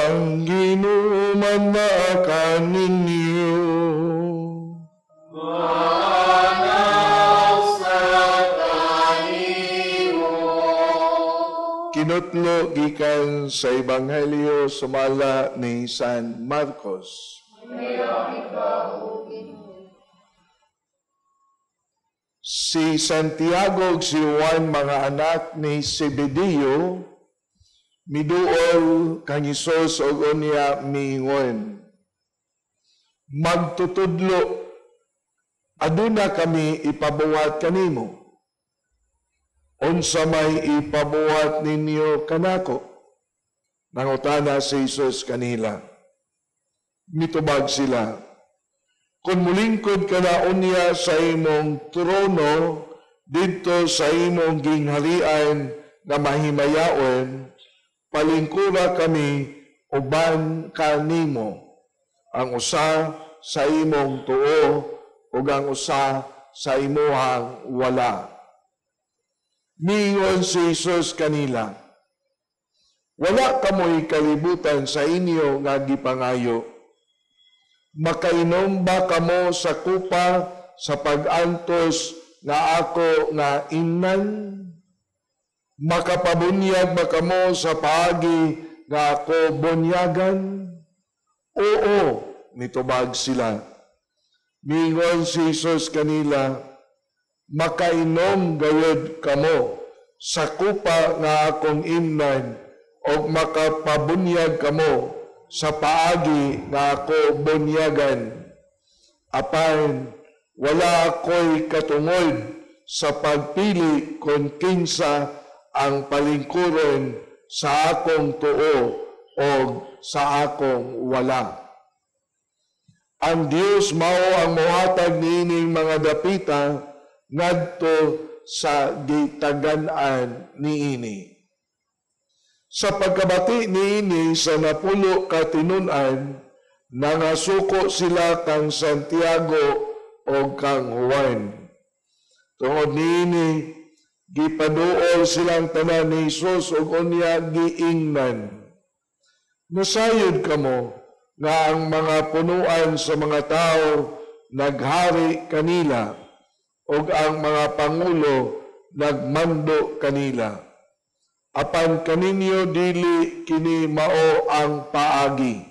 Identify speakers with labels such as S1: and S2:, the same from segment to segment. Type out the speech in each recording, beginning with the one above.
S1: Ang Ginoo manaa kaninyo.
S2: Maanaa sad kanimo.
S1: Kinutlo gikan sa Ebanghelyo sumala ni San Marcos.
S2: Himayaon ikaw, O Ginoo.
S1: Si Santiago ug si Juan, mga anak ni Zebedeo, miduol kang Hesus ug unya miingon, "Magtutudlo, aduna kami ipabuhat kanimo." "Unsa may ipabuhat ninyo kanako?" nangutana si Jesus kanila. Mitubag sila, "Kung mulingkod ka na unya sa imong trono, didto sa imong gingharian nga mahimayaon, palingkura kami uban kanimo, ang usa sa imong tuo ug ang usa sa imuhang wala." Miingon si Jesus kanila, "Wala kamoy kalibutan sa inyo nga gipangayo. Makainom ba kamo sa kupa sa pag-antos nga ako nga imnan? Makapabunyag ba kamo sa paagi nga ako bunyagan?" "Oo," nitubag sila. Miingon si Jesus kanila, "Makainom gayod kamo sa kupa nga akong imnan o makapabunyag kamo sa paagi nga ako bunyagan. Apan wala ako'y katungod sa pagpili kung kinsa ang palingkuron sa akong tuo o sa akong wala. Ang Dios mao ang mohatag niining mga dapita ngadto sa gitagan-an niini." Sa pagkabati niini sa 10 ka tinun-an, nangasuko sila kang Santiago o kang Juan. Tungod niini, gipaduol silang tanan ni Jesus ug unya giingnan, "Nasayod kamo nga ang mga punuan sa mga tao naghari kanila ug ang mga pangulo nagmando kanila. Apan kaninyo dili kini mao ang paagi.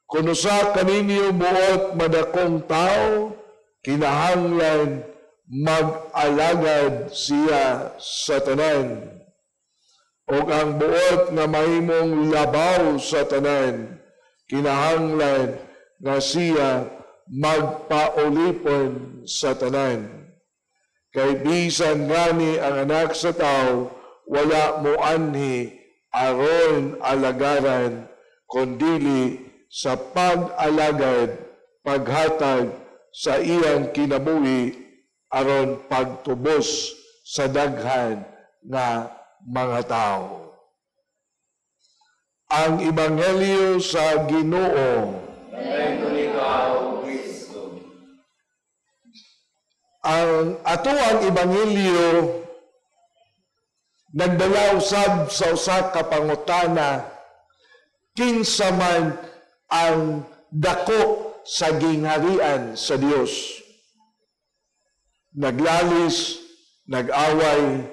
S1: Kung usa kaninyo buot madakong tao, kinahanglan mag-alagad siya sa tanan. O ang buot nga mahimong labaw sa tanan, kinahanglan nga siya magpaulipon sa tanan. Kay bisan gani ang Anak sa Tao wala moanhi aron alagaran, kundili sa pag-alagad, paghatag sa iyang kinabuhi aron pagtubos sa daghan nga mga tao." Ang Ebanghelyo sa Ginoo.
S2: Dayon ikaw, Kristo.
S1: Ang ato ang Ebanghelyo nagdala usab sa usa ka pangutana, kinsa man ang dako sa gingharian sa Dios. Naglalis, nag-away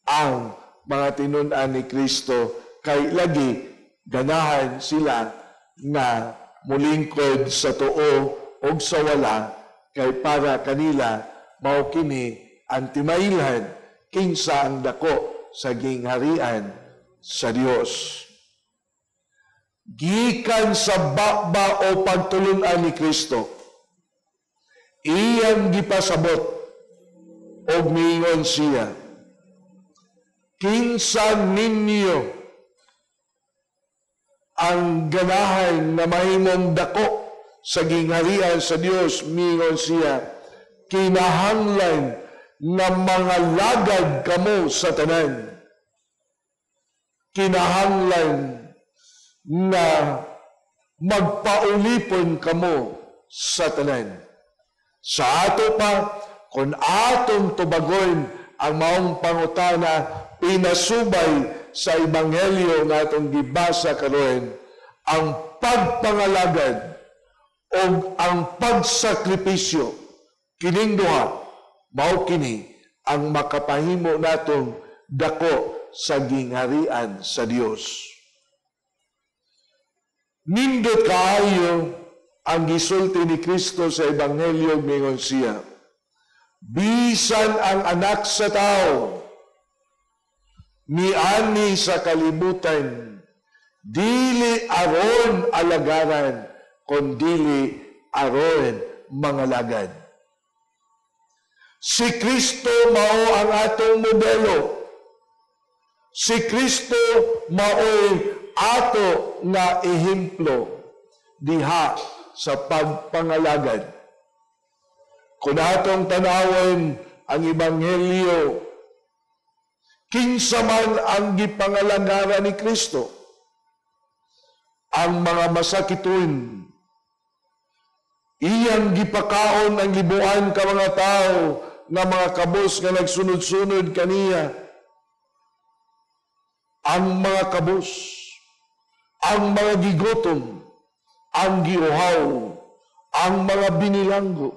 S1: ang mga tinun-an ni Kristo kay lagi ganahan sila nga mulingkod sa tuo o sa wala, kay para kanila mao kini ang timailhan kinsa ang dako sa gingharian sa Dios. Gikan sa baba o pagtulunan ni Kristo, iyang gipasabot og miingon siya, "Kinsa ninyo ang ganahan na mahimong dako sa gingharian sa Dios," miingon siya, "kinahanglan nga mga lagad kamo sa tanan. Kinahanglan na magpaulipon kamo sa tanan." Sa ato pa, kung atong tubagon ang maong pangutana pinasubay sa Ebanghelyo nga atong gibasa karon, Ang pagpangalagad o ang pagsakripisyo, kining duha, mao kini ang makapahimo natong dako sa gingharian sa Dios. Nindot kaayo ang gisulti ni Kristo sa Ebanghelyo, mingon siya, "Bisan ang Anak sa Tao miani sa kalibutan, dili aron alagaran, kundili aron mangalagad." Si Kristo mao ang atong modelo. Si Kristo mao'y ato nga ehemplo diha sa pagpangalagad. Kung atong tanawon ang Ebanghelyo, kinsa man ang gipangalagaran ni Kristo? Ang mga masakiton. Iyang gipakaon ang libuan ka mga tao nga mga kabos nga nagsunod-sunod kaniya. Ang mga kabos, ang mga gigutom, ang giuhaw, ang mga binilanggo,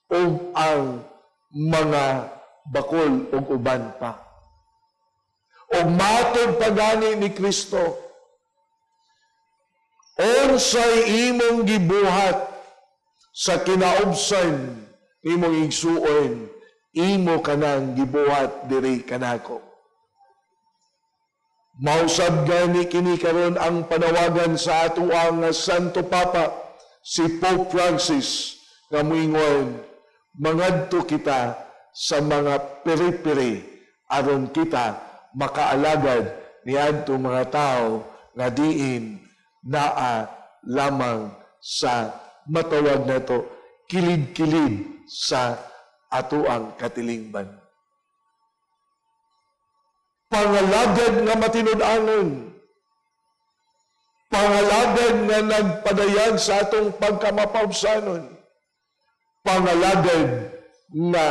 S1: o ang mga bakol ug uban pa. Og matod pagani ni Kristo, "Unsay imong gibuhat sa kinaubsan imong igsuon, imo kanang gibuhat diri kanako." Mausab gani kini karon ang panawagan sa atoang Santo Papa, si Pope Francis, nga moingon, mangadto kita sa mga periperi aron kita makaalagad niadto mga tao nga diin naa lamang sa matawag nato kilid-kilid sa atoang katilingban. Pangalagad nga matinud-anon, pangalagad nga nagpadayag sa atong pagkamapabsanon, pangalagad nga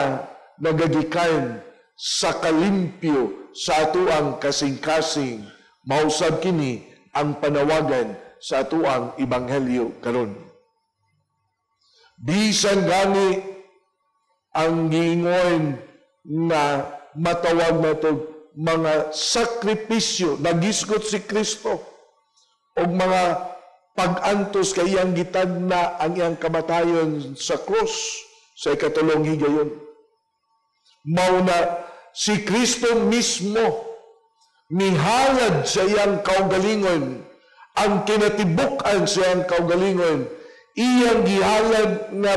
S1: nagagikan sa kalimpyo sa atoang kasing-kasing, mausab kini ang panawagan sa atoang Ebanghelyo karon. Bisan gani ang giingon na matawag nato mga sakripisyo, nagisgot si Kristo og mga pag-antos kay iyang gitagna ang iyang kamatayon sa krus sa ikatulong higayon. Mao na si Kristo mismo mihalad sa iyang kaugalingon, ang kinatibuk-an sa iyang kaugalingon, iyang gihalad nga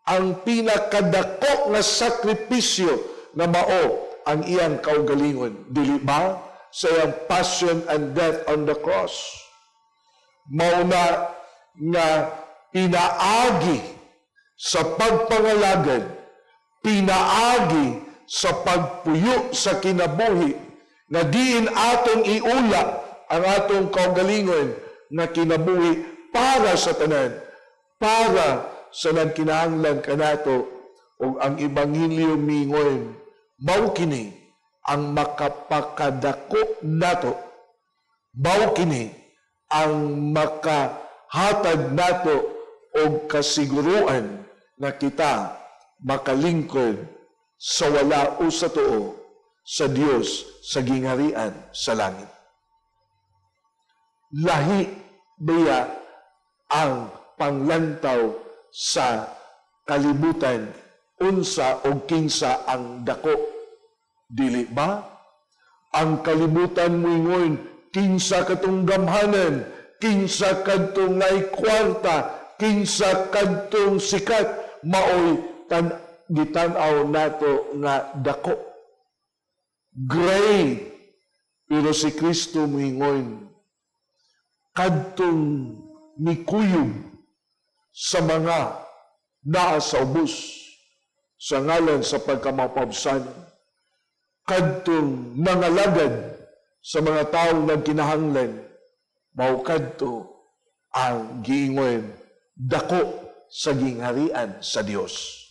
S1: ang pinakadako nga sakripisyo na mao ang iyang kaugalingon. Dili ba? Sa iyang passion and death on the cross. Mao na nga pinaagi sa pagpangalagad, pinaagi sa pagpuyo sa kinabuhi, na diin atong iula ang atong kaugalingon na kinabuhi para sa tanan, para sa nagkinahanglan kanato. Ug ang Ebanghelyo mingon, mao kini ang makapakadako nato, mao kini ang makahatag nato og kasiguruan na kita makalingkod sa wala o sa tuo sa Dios sa gingharian sa langit. Lahi biya ang panglantaw sa kalibutan unsa o kinsa ang dako? Dili ba? Ang kalibutan moingon, kinsa katong gamhanan, kinsa kadtong nay kwarta, kinsa kadtong sikat, maoy gitan-aw nato nga dako. Great. Pero si Kristo moingon, kadtong mikuyog sa mga naa sa ubos sa ngalan sa pagkamapabsan, kadtong nangalagad sa mga taong nagkinahanglan, mao kadto ang giingon dako sa gingharian sa Dios.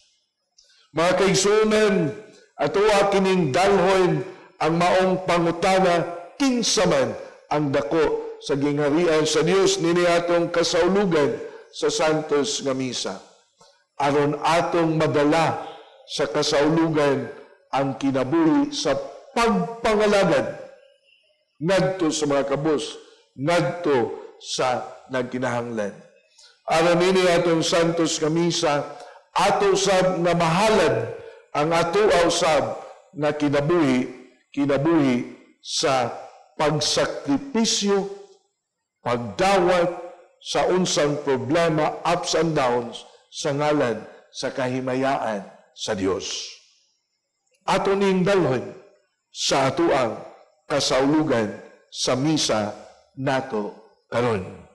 S1: Mga kaigsuonan, atoa kining dalhon ang maong pangutana, kinsa man ang dako sa gingharian sa Dios nini atong kasaulugan sa Santos nga Misa. Aron atong madala sa kasaulugan ang kinabuhi sa pagpangalagad ngadto sa mga kabus, ngadto sa nagkinahanglan. Aron nini atong Santos nga Misa, ato sab nga mahalad ang ato usab nga kinabuhi, kinabuhi sa pagsakripisyo, pagdawat sa unsang problema, ups and downs, sa ngalan sa kahimayaan sa Dios. Ato ning dalhon sa atoang kasaulugan sa misa nato karon.